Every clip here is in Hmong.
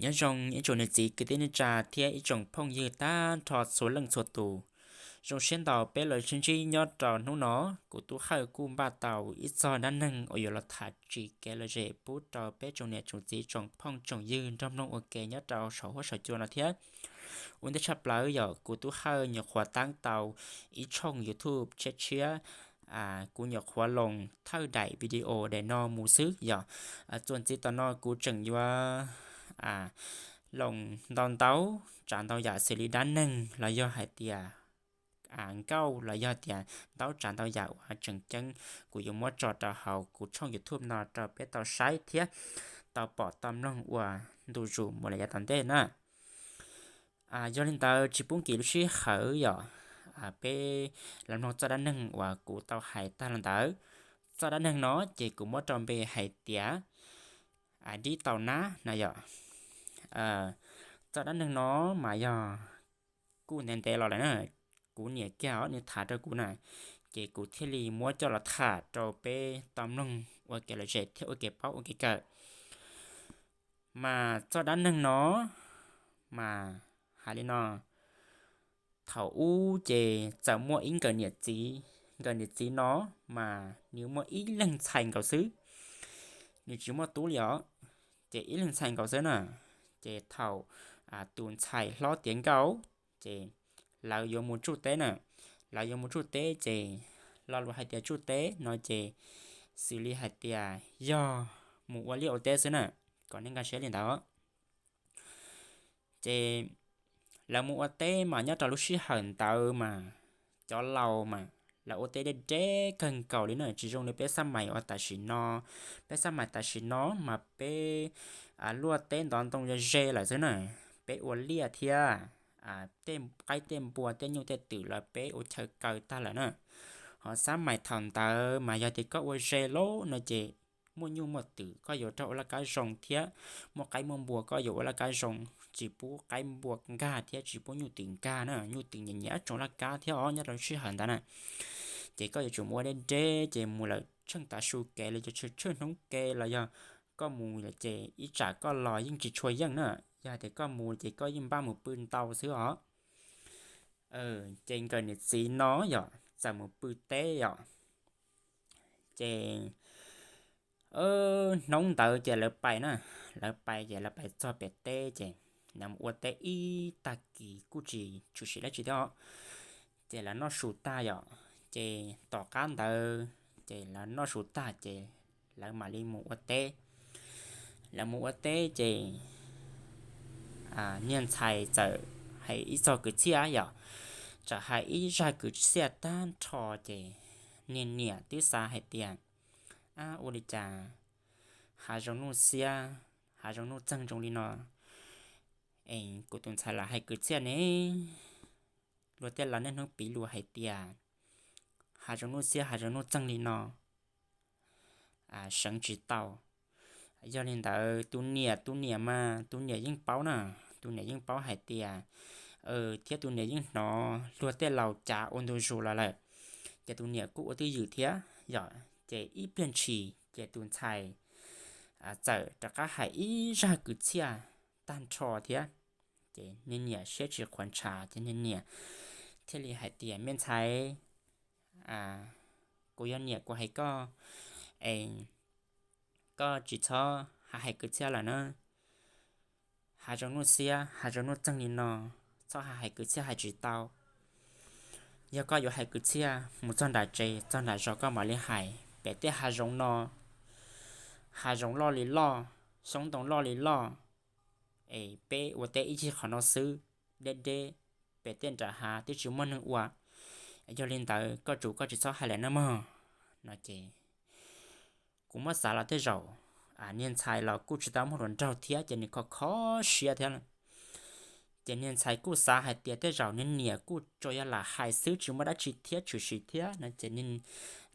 Nyob zoo ib tsoom niam txiv kwv tij neej tsa thiab ib tsoom phooj ywg tag nrho txhua leej txhua tus. Zoo siab ntau peb los sib ntsib nyob rau hnub no, kuv Tub Hawj kuj npaj tau ib txog dab neeg uas yuav los tham tsim kev lom zem pub rau peb tsoom niam tsoom txiv tsoom phooj tsoom ywg nrog mloog ua ke nyob rau saum huab saum cua no thiab. Ua ntej tshaj plaws yog kuv Tub Hawj nyuam qhuav tab tau ib tshooj YouTube tshiab tshiab, kuv nyuam qhuav loos thawj daim video daim no mus xwb yog. Txuas ntxiv tom no kuv tseem yuav loos ntau ntau tsav ntau yam xws li dab neeg los yog hais tias nkauj los yog tias ntau tsav ntau yam uas tseem ceeb, kuv yuav muab tso rau hauv kuv tshooj YouTube no rau peb tau saib thiab tau pom tau mloog ua ntu zus mus lawm yav tom ntej na. Yog li ntawd tsis pub nkim lub sij hawm yog peb los mloog txoj dab neeg uas kuv tau hais tag los ntawd. Txoj dab neeg no ces kuv muab rau npe hais tias dib tau nab no yog. Txoj dab neeg no mas yog kuj ntev ntev los lawm na, kuv niam kiag os nws tham rau kuv na, ces kuv thiaj li muab coj los tham rau peb tau mloog ua kev lom zem thiab ua kev paub ua kev kawm. Mas txoj dab neeg no mas hais li no, thaum ub ces txawm muaj ib nkawm niam txiv, nkawm niam txiv no mas nws muaj ib leeg ntxhais nkaus xwb, nws tsis muaj tub li os, ces ib leeg ntxhais nkaus xwb na. Ces thaum tus ntxhais hlob tiav nkauj ces lawv yuav mus tsuj teb na, lawv yuav mus tsuj teb ces lo lus hais tias tsuj teb no ces xws li hais tias yog mus ua liaj ua teb xwb na, kom nej nkag siab li ntawd. Ces lawv mus ua teb mas nyob rau lub sij hawm ntawd mas cov laus mas lawv ua teb deb deb kawg nkaus li na, tsis zoo li peb xab mais uas tam sim no. Peb xab mais tam sim no mas peb luaj teb ntov ntoo ze ze lawm xwb na, peb ua liaj thiab tej qaib tej npua tej nyuj tej twm los peb ua chaw kaw tag lawm na. Ho xab mais thaum ntawd mas yog tias koj ua ze lawm no ces muaj nyuj muaj twm koj yuav raug ua laj kab zoo thiab, muaj qaib muaj npua koj yuav ua laj kab zoo, tsis pub qaib npua nkag thiab tsis pub nyuj twm nkag na, nyuj twm nyiam nyiam tsoom laj kab thiab os nyob rau lub sij hawm ntawd na. Ces koj yuav tsum mus ua deb deb ces mus lawm tsheej tav su kev los yog tsheej hnub kev los yog koj mus lawm ces ib tsam koj los yeej tsis tshua yeej na, yog hais tias koj mus ces koj yeej npaj mus pw ntau xwb os. Ces nkawm niam txiv no yog txawm mus pw teb yom. Ces hnub ntawd ces lawv pais na, lawv pais ces lawv pais txog pem teb ces lawv mus ua teb ib tag kis kuj tsis tshwm sim dab tsi thiab os. Ces lawv noj su tag yom, ces tom qab ntawd ces lawv noj su tag ces lawv mam li mus ua teb. Lawv mus ua teb ces niag ntxhais txawm hais ib txog kwv txhiaj yom, txawm hais ib zaj kwv txhiaj tag nrho ces niag niam twb xav hais tias, ab, ua li cas hav zoov nuj xiab hav zoov nuj txeeg zoo li no es kuv tus ntxhais lam hais kwv txhiaj ne, luag tej laus niaj hnub piv lus hais tias hav zoov nuj xiab hav zoov nuj txeeg li no seev tsis tau. Yog li ntawd tus niam, tus niam mas tus niam yeej paub na, tus niam yeej paub hais tias, thiab tus niam yeej hnov luag tej laus cav ua ntu zus los lawm, ces tus niam kuj ua twj ywm thiab yom. Ces ib pliag ntshis ces tus ntxhais txawm rov qab hais ib zaj kwv txhiaj tag nrho thiab. Ces niag niam siab tsis qhuav ntshav ces niag niam thiaj li hais tias, me ntxhais, kuv yog niam kuv hais koj es koj tsis txhob hais hais kwv txhiaj lawm na. Hav zoov nuj xiab hav zoov nuj txeeg li no, txhob hais hais kwv txhiaj hais tsis tau. Yog koj yuav hais kwv txhiaj mus txog nram tsev txog nram zos koj mam li hais, pem tej hav zoov no, hav zoov loj li loj, xyoob ntoo loj li loj, es peb ua teb ib yig qhov no xwb, deb deb, pem tej nram hav twb tsis muaj neeg ua. Yog li ntawd koj tsum koj tsis txhob hais lawm nawb mog. No ces kuv muab xav los tej zaum niag ntxhais los kuj tsis tau muaj hluas nraug thiab ces nws kho kho siab thiab. Ces niag ntxhais kuj xav hais tias tej zaum niag niam kuj tsuas yog lam hais xwb tsis muaj dab tsi thiab tshwm sim thiab no ces niag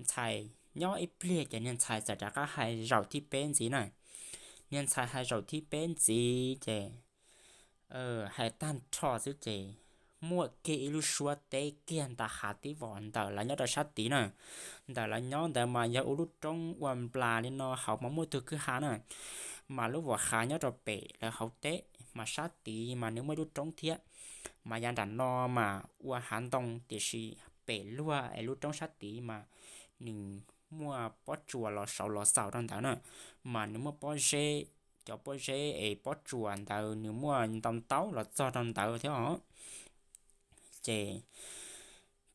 ntxhais nyob ib pliag ces niag ntxhais txawm rov qab hais zaum thib peb ntxiv na. Niag ntxhais hais zaum thib peb ntxiv ces hais tag nrho xwb ces muaj kiag ib lub suab teb kiag nta hav tib vos ntawm lawv nyob rau sab tid na. Ntawm lawv nyob ntawd mas yog ua lub roob ua nplas li no hauv mas muaj tug kwj ha na, mas lub vos hav nyob rau pem lawv hauv teb, mas sab tid mas nws muaj ib lub roob thiab. Mas yav nram no mas ua hav ntoo tiam sis pem luag es lub roob sab tid mas nws muaj pob tsuas los saud los xaus rau ntawd na, mas nws muaj pob zeb, cov pob zeb es pob tsuas ntawd nws muaj ntau ntau los txog rau ntawd thiab os. Ces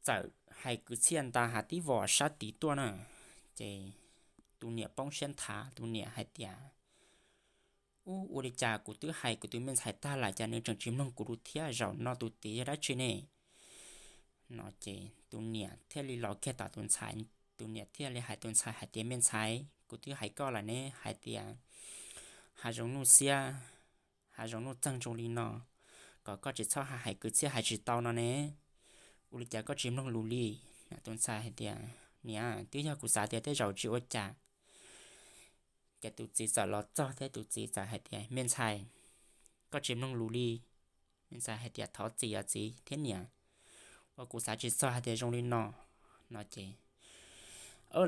txawm hais kwv txhiaj nta hav tib vos sab tid tuaj na. Ces tus niam poob siab nthav, tus niam hais tias, Ub, ua li cas kuv twb hais kuv tus me ntxhais tag lawm cas nws tseem tsis mloog kuv lus thiab, zaum no tus tid yog dab tsi ne? No ces tus niam thiaj li los kiag tom tus ntxhais, tus niam thiaj li hais tus ntxhais hais tias, Me ntxhais, kuv twb hais koj lawm ne hais tias hav zoov nuj xiab, hav zoov nuj txeeg zoo li no, kom koj tsis txhob hais kwv txhiaj hais tsis tau no ne. Ua li cas koj tsis mloog lus li? Tus ntxhais hais tias, Niam, twb yog kuv xav tias tej zaum tsis ua cas. Ces tus txiv txawm los txog thiab tus txiv txawm hais tias, Me ntxhais, koj tsis mloog lus li. Me ntxhais hais tias, Thov txim os txiv thiab niam, uas kuv xav tsis txog hais tias zoo li no. No ces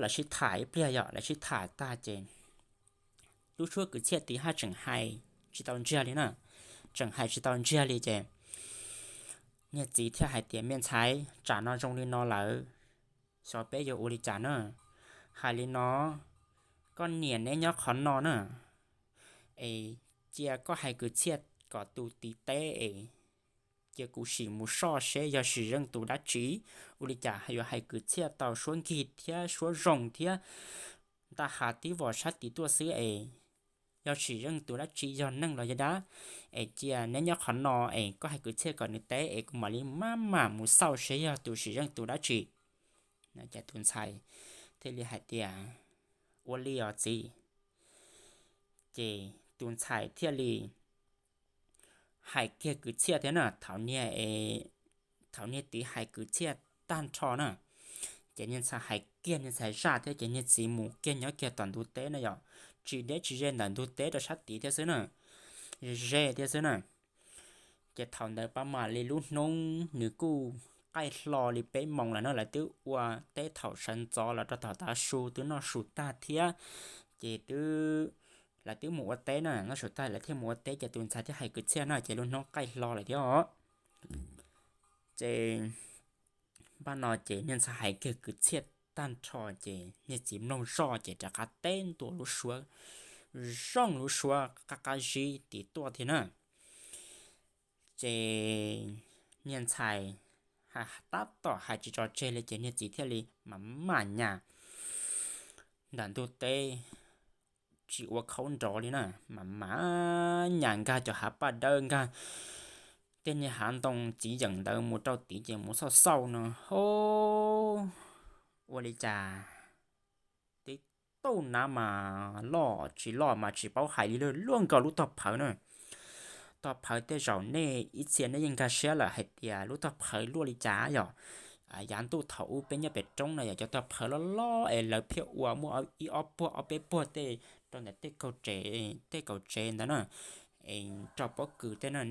lawv sib tham ib pliag, yog lawv sib tham tag ces lub suab kwv txhiaj tid haj tseem hais tsis tau ntsiag li na, tseem hais tsis tau ntsiag li ces niag txiv thiaj hais tias, Me ntxhais, tsam no zoo li no lawm, xyov peb yuav ua li cas na. Hais li no, koj niam neb nyob qhov no na, es cia koj hais kwv txhiaj kom tus tid teb es cia kuv sim mus soj seb yog sim zeej tus dab tsi. Ua li cas yuav hais kwv txhiaj tau suab nkig thiab suab zoo thiab nta hav tib vos sab tid tuaj xwb es yog sim zeej tus dab tsi, yog neeg los yog dab, es cia neb nyob qhov no es koj hais kwv txhiaj kom nws teb es kuv mam li maj mam mus xauj seb yog tus sim zeej tus dab tsi. Ces tus ntxhais thiaj li hais tias, Ua li os txiv. Ces tus ntxhais thiaj li hais kiag kwv txhiaj thiab na, thaum niag, thaum niag txiv hais kwv txhiaj tag nrho na, ces niag ntxhais hais kiag niag ntxhais zaj thiab ces niag txiv mus kiag nyob kiag tom ntug teb na yom, tsis deb tsis ze ntawm ntug teb rau sab tid thiab xwb na, ze thiab xwb na. Ces thaum ntawd pab mam li lub hnub nws kuj qaij hlo li peb moos lawm no, lawv twb ua teb thaum sawv ntxov los rau thaum tav su twb noj su tag thiab, ces twb, lawv twb mus ua teb na, noj su tag lawv thiaj mus ua teb ces tus ntxhais thiaj hais kwv txhiaj na ces lub hnub qaij hlo lawm thiab os. Ces pab no ces niag ntxhais hais kiag kwv txhiaj tag nrho ces niag txiv mloog zoj ces rov qab teb ntua lub suab, zoo lub suab qab qab zib tid tuaj thiab na. Ces niag ntxhais tab tom hais tsis tso tseg li ces niag txiv thiaj li mam mam nyas ntawm ntug teb, tsis ua khaub nrov li na, mam mam nyas nkag cov hav paj dawb nkag tej niag hav ntoo txiv yeem ntawd mus rau tid ces mus xauj xauj no ho ua li cas tib tug nab mas loj tsis loj mas tsis paub hais li, luaj nkaus lub tog phawv na. Tog phawv tej zaum nej ib txhia nej yeej nkag siab lawm hais tias lub tog phawv luaj li cas yom. Yav ntuj thaum ub peb nyob pem roob no yog cov tog phawv loj loj es lawv pheej ua muaj ib ob puag ob peb puag tej rau ntawm tej kaum tsev ntawd na, es rau pob kws tej na,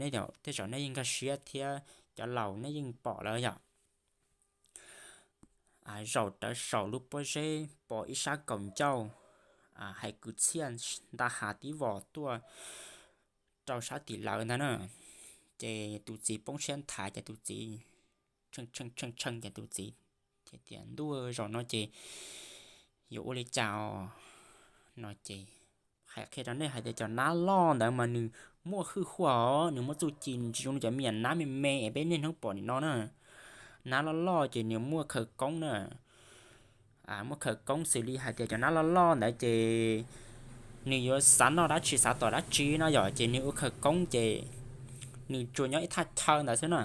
tej zaum nej yeej nkag siab thiab cov laus nej yeej pom lawm yom. Zaum rawv saum lub pob zeb pom ib sab kaum ncauj hais kwv txhiaj nta hav tib vos tuaj rau sab tim lawv ntag na. Ces tus txiv poob siab nthav ces tus txiv tshee tshee ces tus txiv tias, Ntuj, zaum no ces yuav ua li cas os? No ces hais qhia rau nej hais tias cov nab loj ntawd mas nws muaj hwj huaj os, nws muaj txuj ci, nws tsis zoo li cov me nyuam nab me me es peb niaj hnub pom nim no na. Nab loj loj ces nws muaj khawv koob na, muaj khawv koob xws li hais tias cov nab loj loj ntawd ces nws yuav xav noj dab tsi xav tom dab tsi no yom, ces nws ua khawv koob ces nws tsuas nyob ib thaj chaw ntawd xwb na.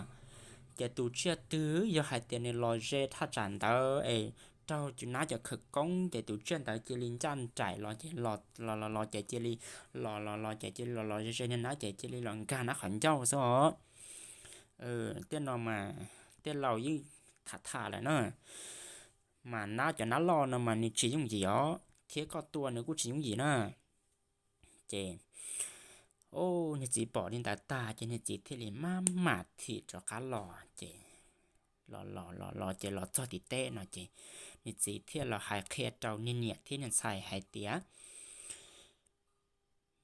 Ces tus tsiaj twg yog hais tias nws los ze thaj tsam ntawd es raug cov nab cov khawv koob ces tus tsiaj ntawd cia li ncaj nraim los ces los los los ces cia li los los los ces cia li los los ze ze niag nab ces cia li los nkag nab qhov ncauj xwb os. Tej no mas tej laus yeej tham tham lawm na. Mas nab, cov nab loj no mas nws tsis yooj yim os, thiab koj tua nws kuj tsis yooj yim na. Ces niag txiv pom li ntawd tag ces niag txiv thiaj li maj mam thim rov qab los ces los los los los ces los txog tim teb no ces niag txiv thiaj los hais qhia rau niag niam thiab niag ntxhais hais tias,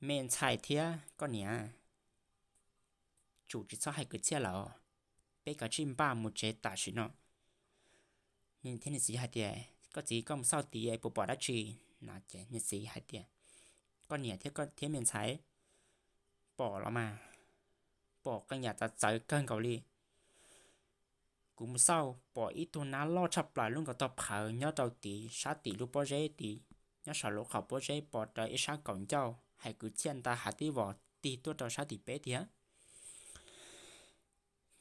Me ntxhais thiab koj niam, tsum tsis txhob hais kwv txhiaj lawm, peb kav tsij npaj mus tsev tam sim no. Niag txiv hais tias, Koj txiv, koj mus xauj tid puas pom dab tsi? No ces niag txiv hais tias, Koj niam thiab me ntxhais, pom los mas, pom qee yam txawv txawv kawg nkaus li. Kuv mus xauj pom ib tug nab loj tshaj plaws lub nkaus tog phawv nyob rau tid sab tim lub pob zeb tid, nyob saum lub qhov pob zeb pom rau ib sab kaum ncauj, hais kwv txhiaj nta hav tib vos tig tuaj rau sab tim peb tiag.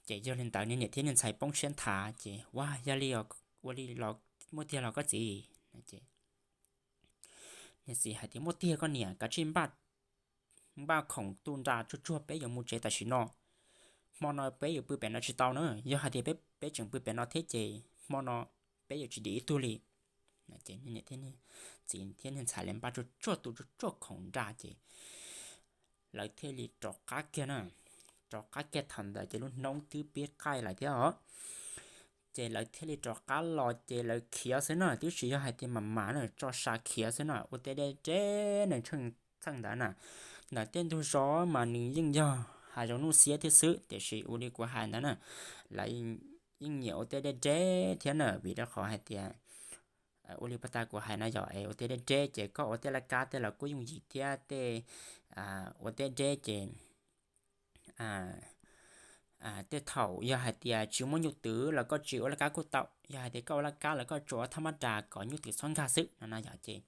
Ces yog li ntawd niag niam thiab niag ntxhais poob siab nthav ces, Ua, yog li, ua li los muaj tiag los koj txiv? Niag txiv hais tias, Muaj tiag koj niam, kav tsij npaj khoom tuj nra tsuag tsuag, peb yuav mus tsev tam sim no. Hmo no peb yuav pw pem no tsis tau na, yog hais tias peb tseem pw pem no thiab ces hmo no peb yuav tsis dim ib tug li. Txiv thiab niag ntxhais lawv npaj tsuag tsuag tuj tsuag tsuag khoom nra ces lawv thiaj li rov qab kiag na. Rov qab kiag thaum ntawd ces lub hnub twb pib qaij lawm thiab os. Ces lawv thiaj li rov qab los ces lawv khiav xwb na, twb tsis yog hais tias mam mam na, tso sa khiav xwb na, ua tej deb deb nees txheej ntawd na. Ntawm tej ntug zos mas nws yeej yog hav zoov nuj xiab thiab xwb, tiam sis ua li kuv hais ntawd na, lawv yeej nyiam ua tej deb deb thiab na, vim rau qhov hais tias, ua li puag ta kuv hais no yog es ua tej deb deb ces koj ua tej laj kab tej los kuj yooj yim thiab tej, ua tej deb ces tej thaum yog hais tias tsis muaj nyuj twm los koj tsis ua laj kab kuj tau, yog hais tias koj ua laj kab los koj tsuas ua thaj mab ras kom nyuj twm txhob nkag xwb no no yog ces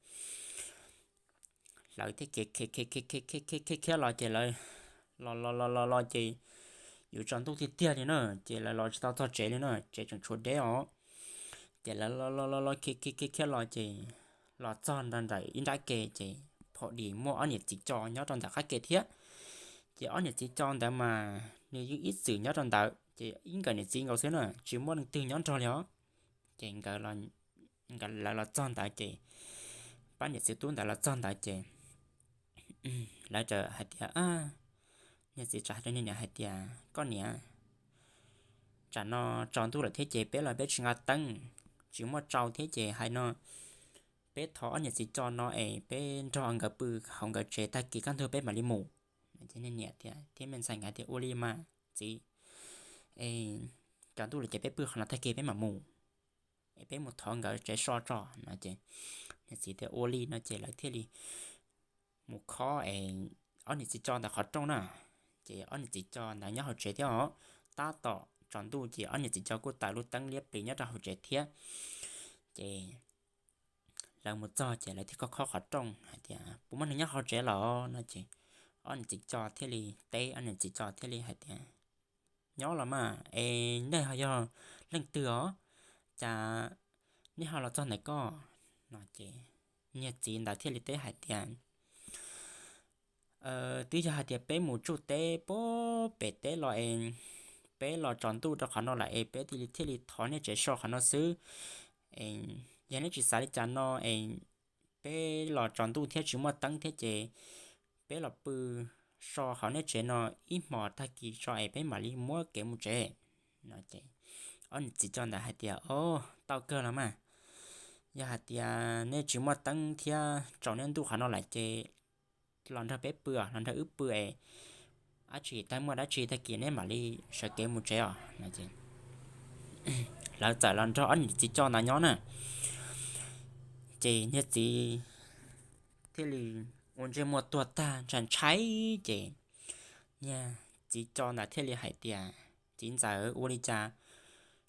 lawv thiaj khiav khiav khiav khiav khiav khiav khiav khiav los ces lawv los los los los los ces yuav tsaus ntuj tiag tiag li na, ces lawv los tsis tau txog tsev li na, tsev tseem tshuav deb os. Ces lawv los los los los khiav khiav khiav khiav los ces los txog nram ntawm ib nrab ke ces pom dis muaj ob niam txiv co nyob rau ntawm qab ke thiab. Ces ob niam txiv co ntawd mas nws yeej ib txwm nyob rau ntawd ces ib nkawm niam txiv nkaus xwb na, tsis muaj leej twg nyob nrog li os. Ces nkawd, lawv los txog ntawd ces pab niam txiv tub ntawd los txog ntawd ces lawv hais tias, niag txiv tsa rau niag niam hais tias, Koj niam, tsam no tsaus ntuj lawm thiab ces peb los peb tsis nqa teeb, tsis muaj tsau thiab ces hais no peb thov ob niam txiv co no es peb nrog nkawd pw hauv nkawd tsev, tag kis kaj ntug peb mam li mus. Niag niam thiab me ntxhais nkawd tias, Ua li mas txiv, es tsaus ntuj lawm ces peb pw qhov no, tag kis peb mam mus, es peb mus thov nkawd tsev so tso no ces niag txiv tias, Ua li no ces lawv thiaj li mus khob es ob niam txiv co ntawd qhov rooj na. Ces ob niam txiv co ntawd nyob hauv tsev thiab os. Tab tom tsaus ntuj ces ob niam txiv co kuj taws lub teeb liab plis nyob rau hauv tsev thiab. Ces lawv mus txog ces lawv thiaj khob khob qhov rooj hais tias, Puas muaj neeg nyob hauv tsev los? No ces ob niam txiv co thiaj li teb, ob niam txiv co thiaj li hais tias, Nyob los mas, es nej ho yog leej twg os? Cas nej ho los txog ntawm ko? No ces niag txiv ntawd thiaj li teb hais tias, Twb yog hais tias peb mus tsuj teb puag pem teb los es peb los tsaus ntuj rau qhov no lawm es peb thiaj li thov nej tsev so qhov no xwb. Yog nej tsis xav li cas no es peb los tsaus ntuj thiab tsis muaj teeb thiab ces peb los pw so hauv nej tsev no ib hmos, tag kis tso es peb mam li muab kev mus tsev. No ces ob niam txiv co ntawd hais tias, O, tau kawg los mas. Yog hais tias nej tsis muaj teeb thiab tsaus nej ntuj qhov no lawm ces los nrog peb pw, los nrog wb pw es dab tsi tag, muaj dab tsi tag kis neb mam li sawv kev mus tsev os. Lawv txawm los nrog ob niam txiv co ntawd nyob na. Ces niag txiv thiaj li ua ntsej muag tuag tag ntshai ntshai, ces niag txiv co ntawd thiaj li hais tias, Txiv ntxawm, ua li cas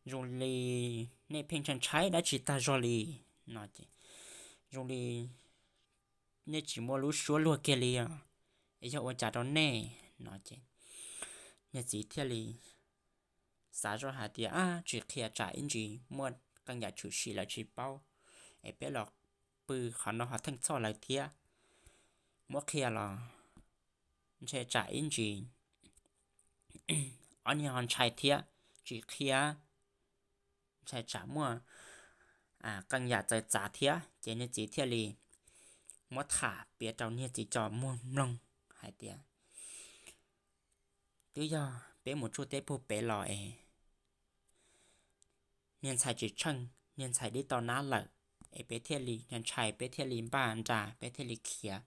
zoo li nej pheej ntshai ntshai dab tsi tag zog li? No ces, Zoo li nej tsis muaj lub suab luag kiag li os, es yog ua cas rau nej? No ces niag txiv thiaj li xav zoj hais tias, Ab, tsis qhia tsam ib ntsis muaj qee yam tshwm sim lawv tsis paub, es peb los pw qhov no ho theej txhoj lawv thiab. Muab qhia los ntshe tsam ib ntsis ob niag ho ntshai thiab, tsis qhia ntshai tsam muaj qee yam txawv txav thiab. Ces niag txiv thiaj li muab tham piav rau niag txiv co muag mloog hais tias, Twb yog peb mus tsuj teb puag pem los es niag ntxhais tsis tsheej, niag ntxhais dib tau nab lawm, es peb thiaj li ntshai, peb thiaj li npaj nra, peb thiaj li khiav.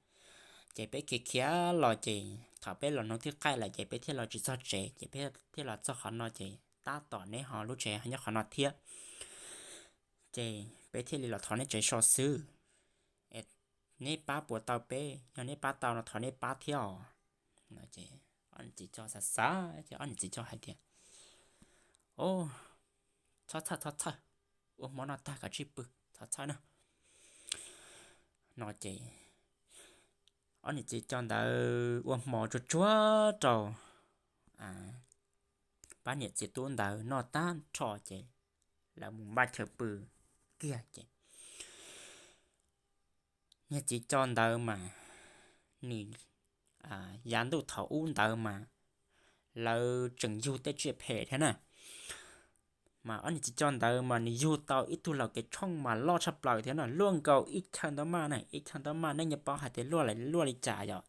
Ces peb khiav khiav los ces thaum peb los hnub thib qaij lawm ces peb thiaj los tsis txog tsev, ces peb thiaj los txog qhov no ces tab tom neb ho lub tsev nyob qhov no thiab. Ces peb thiaj li los thov neb tsev so xwb. Neb pab puas tau peb? Yog neb pab tau no thov neb pab thiab os. Ob niam txiv co xav xav ces ob niam txiv co hais tias, Txhob txhawj, txhob txhawj, ua hmo noj tag kom tsij pw, txhob txhawj na. No ces ob niam txiv co ntawd ua hmo tsuag tsuag rau pab niam txiv tub ntawd noj tag nrho ces lawv mus npaj chaw pw kiag ces niag txiv co ntawd mas nws, yav ntuj thaum ub ntawd mas lawv tseem yug tej tsiaj phem thiab na. Mas ob niag txiv co ntawd mas nws yug tau ib tug laus kev tshooj mas loj tshaj plaws thiab na, luaj nkaus ib chaw ntaub maj na, ib chaw ntaub maj nej nyob paub hais tias luaj li cas yom,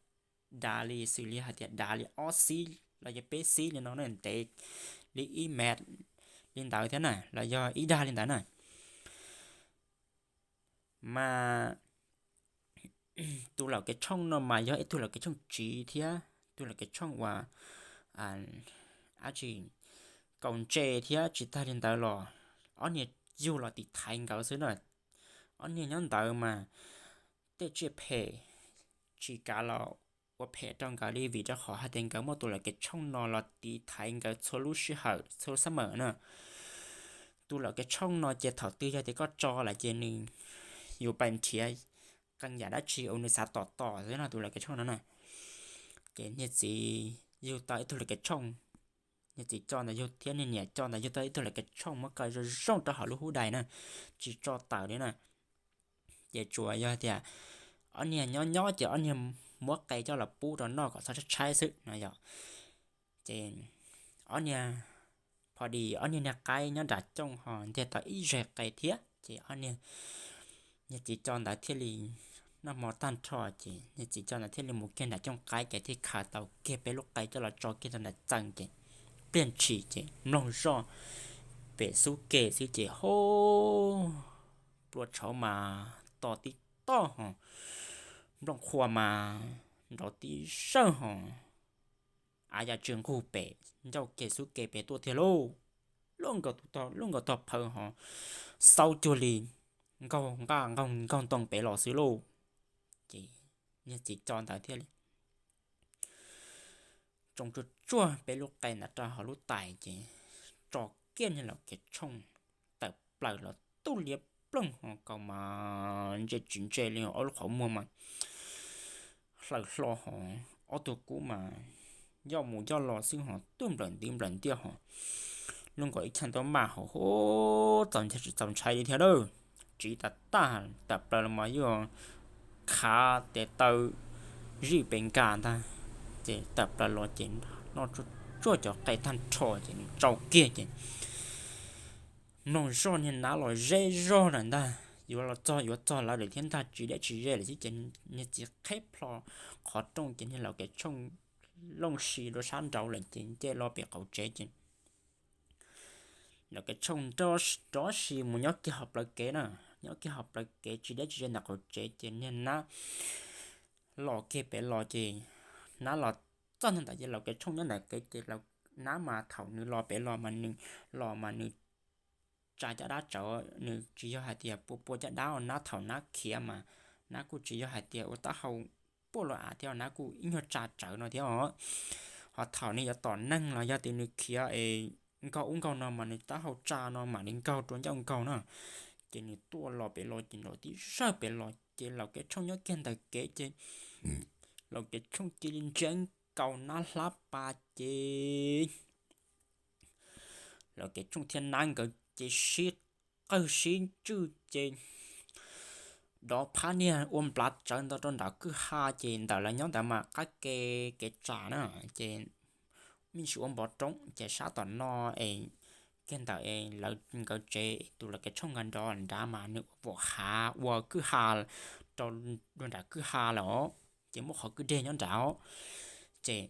dav li xws li hais tias dav li ob xib los yog peb xib li no na, ntev li ib mev li ntawd thiab na, los yog ib dag li ntawd na. Mas tus laus kev tshooj no mas yog ib tug laus kev tshooj tsiv thiab tus laus kev tshooj uas dab tsi, kaus ntse thiab tsis tag li ntawd los ob niag yug los tiv thaiv nkawd xwb na. Ob niag nyob ntawd mas tej tsiaj phem tsis kav los ua phem rau nkawd li vim rau qhov hais tias nkawd muaj tus laus kev tshooj no los tiv thaiv nkawd txhua lub sij hawm txhua lub xab mawm na. Tus laus kev tshooj no ces thaum twg yog tias koj tso lawm ces nws yuav pais nrhiav qee yam dab tsi uas nws xav tom tom xwb no tus laus kev tshooj no na. Ces niag txiv yug tau ib tug laus kev tshooj, niag txiv co ntawd yug thiab niag niam co ntawd yug tau ib tug laus kev tshooj muab kaw zoo zoo rau hauv lub hub dais na, tsis tso tawm li na. Ces tsuas yog tias ob niag nyob nyob ces ob niag muab qe coj los pub rau noj kom txhob tshaib tshaib xwb no yom. Ces ob niag, pho dis ob niag niag qaib nyob nram cooj ho ntiag tau ib zeg qe thiab ces ob niag, niag txiv co ntawd thiaj li noj hmo tag nrho ces niag txiv co ntawd thiaj li mus kiag nram cooj qaib ces thiaj khaws tau kiag peb lub qe coj los tso kiag rau nram txee ces pliag ntshis ces mloog zoj pem xub ke xwb ces ho plua tshauv mas to tib toj ho, nplooj qhuav mas nrov tib zawj ho, av ya tsw nqug pem ncauj ke xub ke pem tuaj thiab lauj. Luaj nkaus tus, luaj nkaus tog phaw ho xaub cuag li nkaug nqaj nkaug ntoo pem los xwb lauj. Ces niag txiv co ntawd thiaj li tsoo tsuag tsuag peb lub qe ntawd rau hauv lub tais ces tso kiag niag laus kev tshooj tawm plaws los tub liab ploog ho kaus mas ntse tsis ntse li ob lub qhov muag mas hlaws hlo ho, ob tug kub mas yoj mus yoj los xwb ho tuaj nplawm ntiab nplawm ntiaj ho, luaj nkaus ib chav ntaub maj ho hu txaus ntshai tsis txaus ntshai li thiab lawm. Tsiv tas tag tawm plaws los mas yuav khav tes taw zij pes nkag ntag. Ces tawm plaws los ces noj tsuag tsuag cov qe tag nrho ces nws tsau kiag ces mloog zoj niag nab los zeb zog lawm ntag, yuav los txog yuav txog lawv lawm thiab ntag, tsis deb tsis ze lawm xwb ces niag txiv qheb plho qhov rooj ces niag laus kev tshooj looj si rau sab nraud lawm ces nce los pem qaum tsev ces laus kev tshooj rov si mus nyob kiag hauv plawv kev na, nyob kiag hauv plawv kev tsis deb tsis ze ntawm qaum tsev ces niag nab los kiag pem los ces nab los txog ntawm ces laus kev tshooj nyob ntawm kev ces nab mas thaum nws los pem los mas nws los mas nws tsa caj dab tsawv, nws tsis yog hais tias pua pua caj dab os, nab thaum nab khiav mas nab kuj tsis yog hais tias ua taub hau puaj luaj av thiab, nab kuj ib nyuag tsa tsawv no thiab os. Ho thaum nws yuav tom neeg los yog tias nws khiav es nkaug ub nkaug no mas nws taub hau tsa no mam li nkaug rau ncauj nkaug na. Ces nws tuaj los pem los ces nrov tib zawj pem los ces laus kev tshooj nyob kiag ntawm kev ces laus kev tshooj cia li ntsiab nkaus nab hlab pas ces laus kev tshooj thiab nab nkawd ces sib qawg sib ntswj ces dov phab niag ua nplav tsawv ntawd rau nram kwj ha ces ntawm lawv nyob ntawd mas qab ke kev tsam na, ces me ntsis ua npov roob ces sab tom no es kiag ntawm es lawv nkawd tsev tus laus kev tshooj nkawd nrov nrad mas nws ua vos hav ua kwj ha rau dua nram kwj ha lawm os, ces muaj qhov kwj deg nyob nrad os. Ces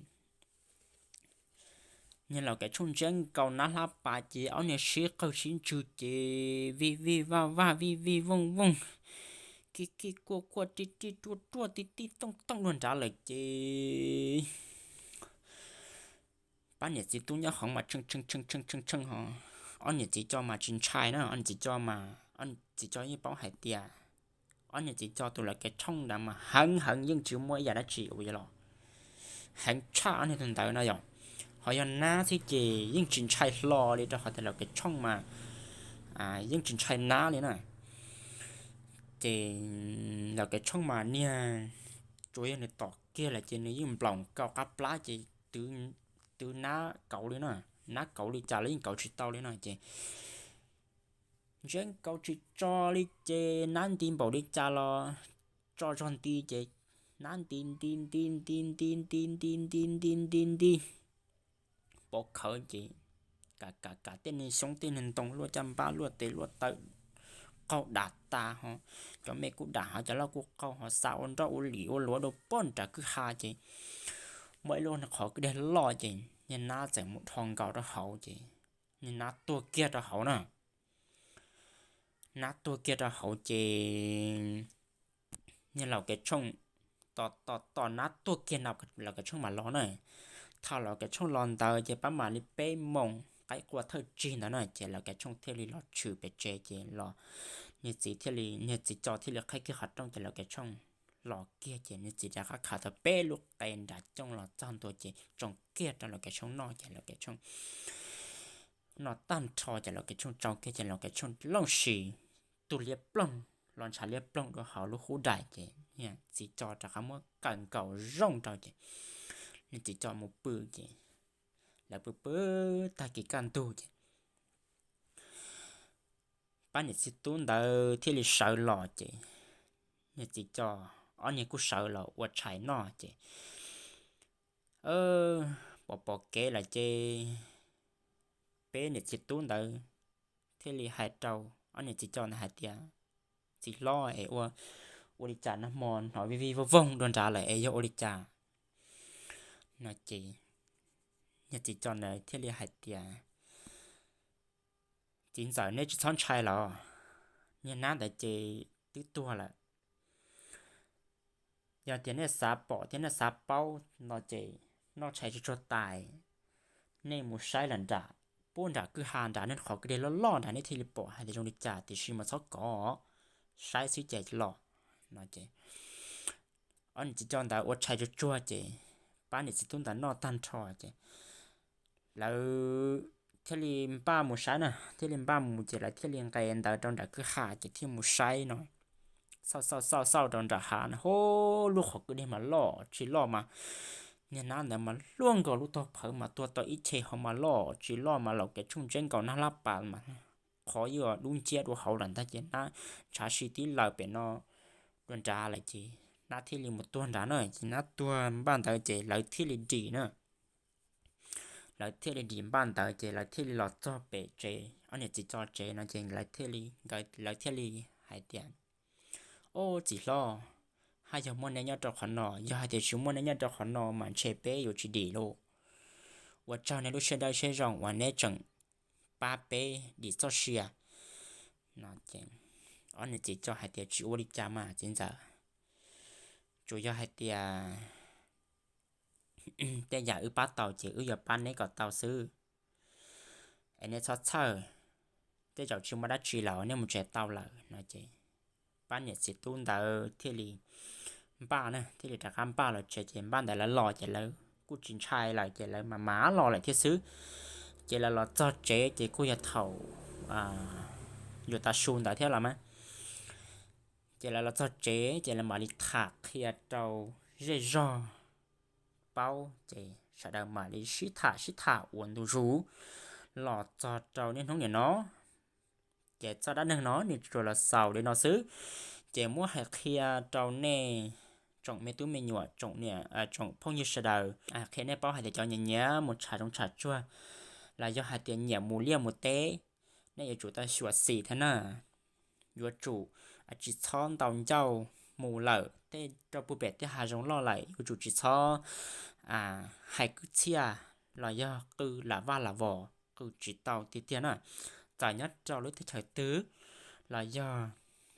niag laus kev tshooj ntsiab nkaus nab hlab pas ces ob niag sib qawg sib ntswj ces vij vij vaj vaj vij vij vooj vooj, kij kij kuaj kuaj rij rij ruaj ruaj tij tij tooj tooj dua nrad lawm ces Pab niam txiv tub nyob hauv mas tsheej tsheej tsheej tsheej tsheej ho, ob niam txiv co mas tsis ntshai na, ob niam txiv co mas, ob niam txiv co yeej paub hais tias ob niam txiv co tus lawv kev tshooj ntawd mas heev heev, yeej tsis muaj ib yam dab tsi uas yuav los heev tshaj ob niag tus ntawd no yom. Ho yog nab xwb ces yeej tsis ntshai hlo li, rau qhov tias lawv kev tshooj mas yeej tsis ntshai nab li na. Ces lawv kev tshooj mas niag, tsuas yog nws tom kiag lawm ces nws yeej nploos kaum qab plab ces twb nab kauv li na. Nab kauv li cas los yeej kauv tsis tau li no ces, ntseb kauv tsis tso li ces nab nti npaum li cas los tso zog nti ces nab nti nti nti nti nti nti nti nti nti nti nti pov khawv ces kam kam kam tej niag xyoob tej niag ntoo luaj caj npab luaj tes luaj taw qaug dam tas ho, cov me kuj dam ho cov loj kuj qaug ho, xa ua nroj ua lim ua luav rau pog nram kwj ha ces muaj ib lub qhov kwj deg loj ces niag nab txawm mus dhos nkaus rau hauv ces niag nab tuag kiag rau hauv na. Nab tuag kiag rau hauv ces niag laus kev tshooj, tos tos tos nab tuag kiag no laus kev tshooj mam los na. Thaum laus kev tshooj los ntawd ces pab mam li peb moos qaib qua thawj tsig ntawd na ces laus kev tshooj thiaj li los tshwm pem tsev ces los, niag txiv thiaj li, niag txiv co thiaj li qhib kiag qhov rooj ces laus kev tshooj los kiag ces niag txiv rov qab khaws tau peb lub qe nram cooj los txog ntua ces tsoo kiag rau laus kev tshooj noj ces laus kev tshooj noj tag nrho ces laus kev tshooj tsoo kiag ces laus kev tshooj looj sis tu liab ploog, los ntshav liab ploog rau hauv lub hub dais ces niag txiv co rov qab muab kaw nkaus zoo rau ces niag txiv co mus pw ces lawv pw pw tag kis kaj ntug ces pab niam txiv tub ntawd thiaj li sawv los ces niag txiv co, ob niag kuj sawv los ua tshais noj ces pom pom kev lawm ces peb niam txiv tub ntawd thiaj li hais rau ob niam txiv co ntawd hais tias, txiv hlob es ua, ua li cas nag hmo hnov vij vij voog voog dua nrad lawm es yog ua li cas no ces niag txiv co ntawd thiaj li hais tias, txiv ntxawm neb tsis txhob ntshai los, niag nab ntawd ces twb tuag lawm. Yog tias nej xav pom thiab nej xav paub no ces noj tshais tsuag tsuag tas, nej mus saib lawm nram, puab nram kwj ha nrad nej qhov kwj deg loj loj nrad nej thiaj li pom hais tias zoo li cas, tiam sis mas txhob kov, saib xwb ces los no ces ob niam txiv co ntawd ua tshais tsuag tsuag ces pab niam txiv tub ntawd noj tag nrho ces lawv thiaj li npaj mus saib na, thiaj li npaj mus ces lawv thiaj li nqes ntawd rau nram kwj ha ces thiaj mus saib no. Xauj xauj xauj xauj rau nram hav no, hub, lub qhov kwj deg mas loj tsis loj mas, niag nab ntawd mas luaj nkaus lub tog phawv mas tuag tau ib che hauv mas loj tsis loj mas laus kev tshooj ntseb nkaus nab hlab pas mas qhov yuav dub nciab dua hauv lawm ntag ces nab ntshav si tib laws pem no dua nrad lawm ces nab thiaj li mus tuag nrad na ces nab tuag npaj ntawd ces lawv thiaj li dim na. Lawv thiaj li dim npaj ntawd ces lawv thiaj li los txog pem tsev ob niam txiv co tsev no ces lawv thiaj li, nkawd, lawv thiaj li hais tias, ob txiv hlob, haj yog muaj neb nyob rau qhov no, yog hais tias tsis muaj neb nyob rau qhov no mas ntshe peb yuav tsis dim lauj. Ua tsaug neb lub siab dawb siab zoo uas neb tseem pab peb dim txoj sia no ces ob niam txiv co hais tias tsis ua li cas mas txiv ntxawm, tsuas yog hais tias tej yam wb pab tau ces wb yuav pab neb kom tau xwb, es neb txhob txhawj, tej zaum tsis muaj dab tsi lawm nej mus tsev tau lawm no ces pab niam txiv tub ntawd thiaj li npaj na, thiaj li rov qab npaj los tsev ces npaj ntawd lawv los ces lawv kuj tsis ntshai lawm ces lawv mam mam los lawm thiab xwb. Ces lawv los txog tsev ces kuj yog thaum yuav tav su ntawd thiab los mas, ces lawv los txog tsev ces lawv mam li tham qhia rau zej zog paub ces sawv daws mam li sib tham sib tham ua ntu zus los txog rau niaj hnub nim no. Ces txoj dab neeg no nws tsuas los xaus li no xwb, ces muab hais qhia rau nej tsoom me tub me nyuam, tsoom niam tsoom phooj ywg sawv daws, qhia nej paub hais tias cov nyiam nyiam mus tsham zoov tsham tsuag los yog hais tias nyiam mus liaj mus teb, nej yuav tsum tau xyuam xim thiab na. Yuav tsum tsis txhob ntaus ncauj mus lawm, tej rau puag pem tej hav zoov loj lawm yuav tsum tsis txhob hais kwv txhiaj los yog qw lam vaj lam vos, qw tsis tau tiag tiag na. Txawm nyob rau lub teb chaws twg los yog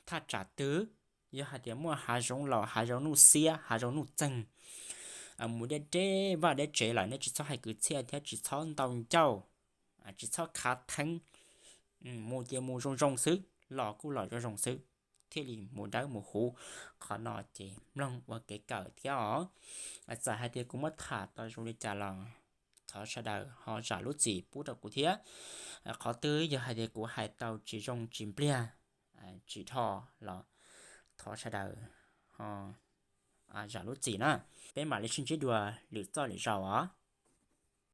thaj tsam twg, yog hais tias muaj hav zoov laus, hav zoov nuj xiab, hav zoov nuj txeeg, mus deb deb vaj deb tsev lawm nej tsis txhob hais kwv txhiaj thiab tsis txhob ntau ncauj, tsis txhob khav theeb, mus ces mus zoo zoo xwb, los kuj los zoo zoo xwb, thiaj li mus dawb mus huv. Qhov no ces mloog ua kev kawm thiab os. Txawm hais tias kuv muab tham tau zoo li cas los thov sawv daws ho zam lub txim pub rau kuv thiab. Qhov twg yog hais tias kuv hais tau tsis zoo tsis npliag, tsis dhau los thov sawv daws ho zam lub txim na. Peb mam li sib ntsib dua lwm txoj lwm zaus os.